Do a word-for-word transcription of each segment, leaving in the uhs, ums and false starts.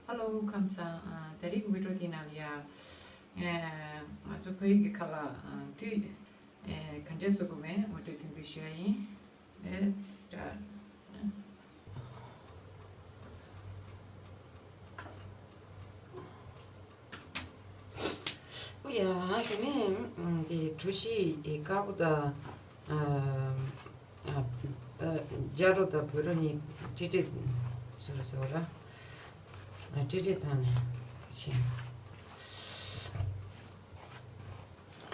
Hello, ཁམས་བཟང་། ཨ། ད་རིང་བི་ཌི་ཡོ་དེའི་ནང་ལ་ཡ། ཨ། ང་ཚོ་བོད་ཡིག་གི་ཁ་ལ། ཨ། དུས། ཨ། ག་འདྲས་བཟོ་དགོས་མེད་ངོ་སྤྲོད་ཐུང་ཐུང་ཞུ་ཡ་ཡིན། Let's start. ཨོ་ཡ། དེ་ནས་དེ་གྲོ་ཞིབ་དཀར་པོ་དང་། ཨ། ཨ། ཨ། རྒྱ་རོ་དང་བོད་རོ་གཉིས་ཀྲིག་ཀྲིག་བཟོ་ར་བཟོ་ར། ཨ། ཀྲིག་ཀྲིག་བཏང་ནས་ཕྱིན།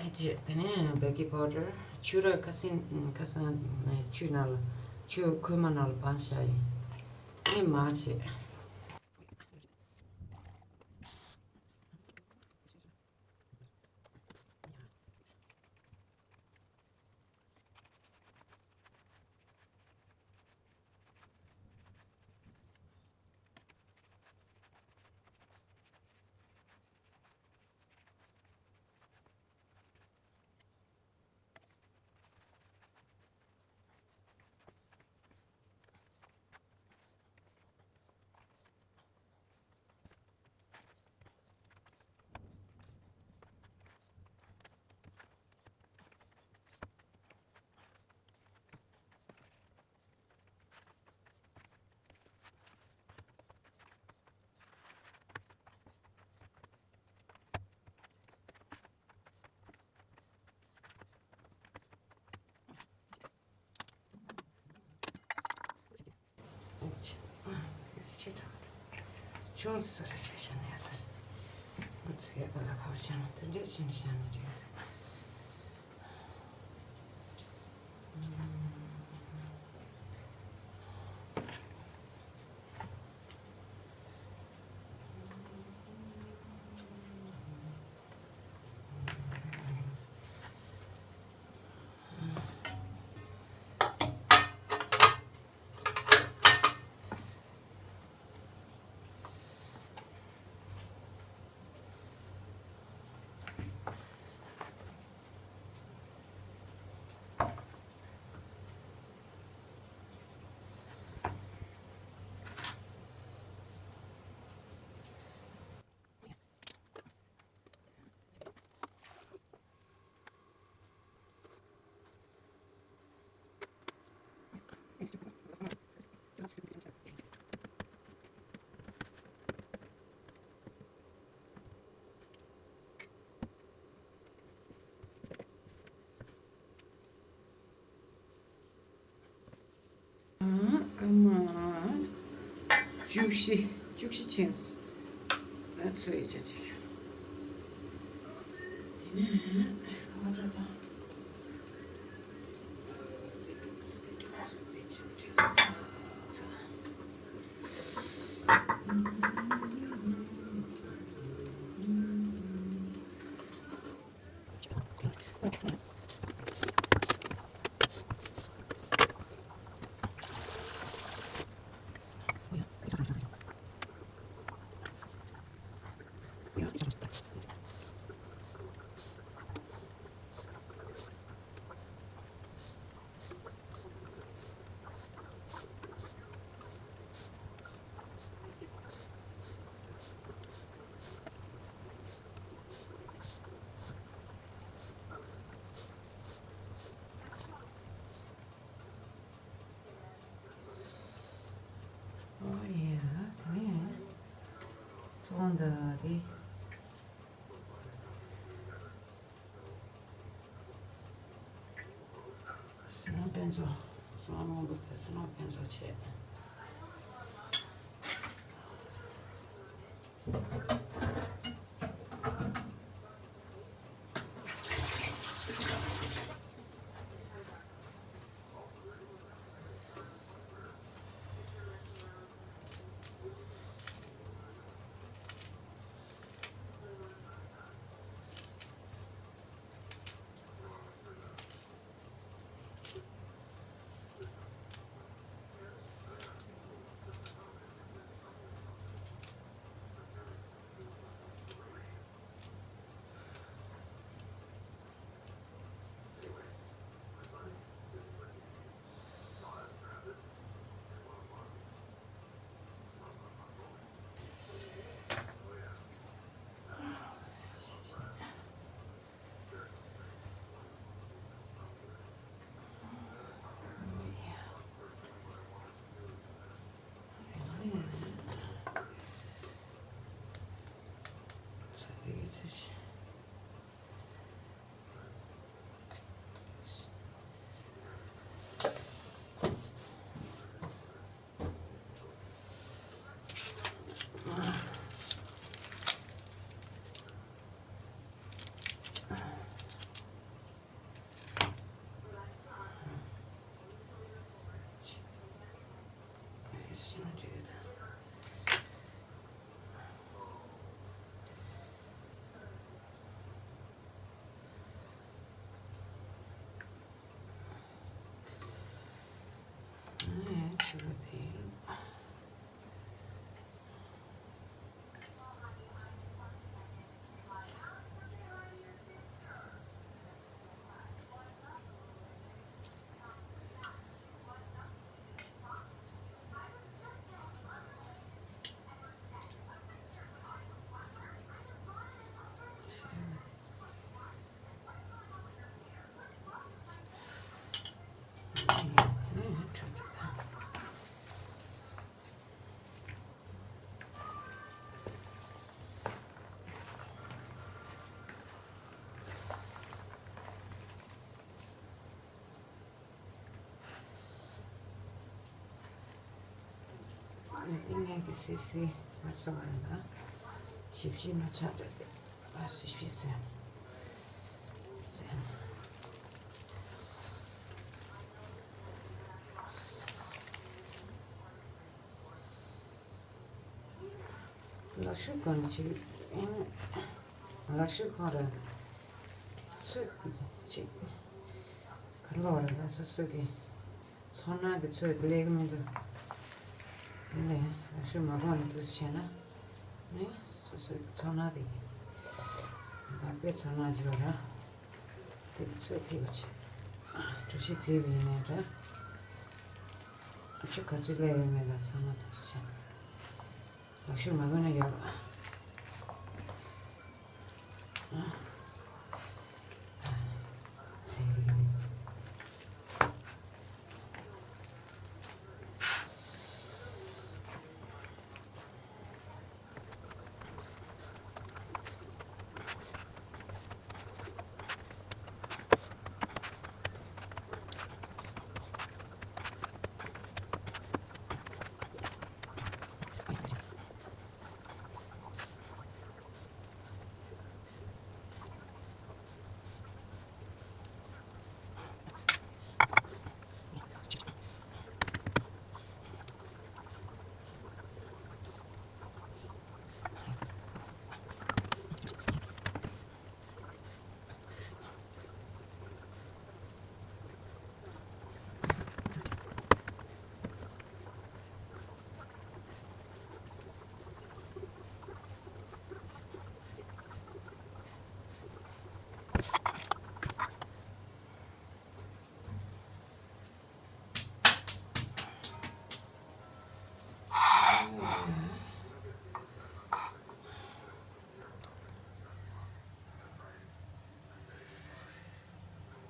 ཨ། ཅེ། དེ་ནས་བེ་ཀིང་པའོ་ཌར། ཆུ་ར་ཁ་སང་ཁ་སང་ཆུ་ནང་ལ། ཆུ་ཁོལ་མ་ནང་ལ་སྦངས་བཞག་ཡིན། ཨེ་མ་བྱེད། ཆུང་ཙག་རེ་བྱས་བཞག་ན་ཡག་ས་རེད། ང་ཚོ་ཡ་ད་ལ་ཁ་བ་ཅན་དེ་འདྲས་ཕྱིན་བཞག་ན་འགྲིག་གི་རེད། སྐར་མ་བཅུ་བཞི། བཅུ་བཞི་ཕྱིན་སོང་། ད་ཚོས་ཡི་ཆ་ཅིག་དེ་ནས་ཨ་ཁྲ་ས། ཨོ་ཡ། དེ་ནས་ཚོང་དང་དེ། སྲིད་ན་དཔེ་མཛོད། སྲིད་ན་མང་པོ་དཔེ། སྲིད་ན་དཔེ་མཛོད་བྱས། It's not it. ཏིང་ངེ་གི་སི་སི་མ་ས་བ་ན་ཞིབ་ཞིབ་མ་ཆགས་རེད་དེ། ཨ་ཞིབ་ཞིབ་སོན་ཙན། ལག་ཤུབས་གང་ཅི་ཨིན། ལག་ཤུབས་ཁོ་ར་ཚོད་ཅིག་ག་ལོ་ར་ལ་སོ་སོ་གི་ཚོར་སྣང་གི་ཚོད་ཀླད་ཀི་མི་འདུག་ཡིན་ནའི་ལག་ཤུབས་མ་གོན་ནས་འདུག་བྱས་ན་ནི་སོ་སོའི་ཚོར་སྣང་དེ་ག་པའི་ཚོར་སྣང་ཅིག་ཡོད་ར། དེ་ཚོད་ཐིག་པ་ཆེ་གྲུ་བཞི་བརྩིས་པ་ཡིན་ནའི་འདྲ། ཨ་ཆུ་ག་ཚོད་ལས་ཡོད་མེད་ལ་ཚང་མ་འདུག་བྱས་ན། ལག་ཤུབས་མ་གོན་ན་ཡག་ར།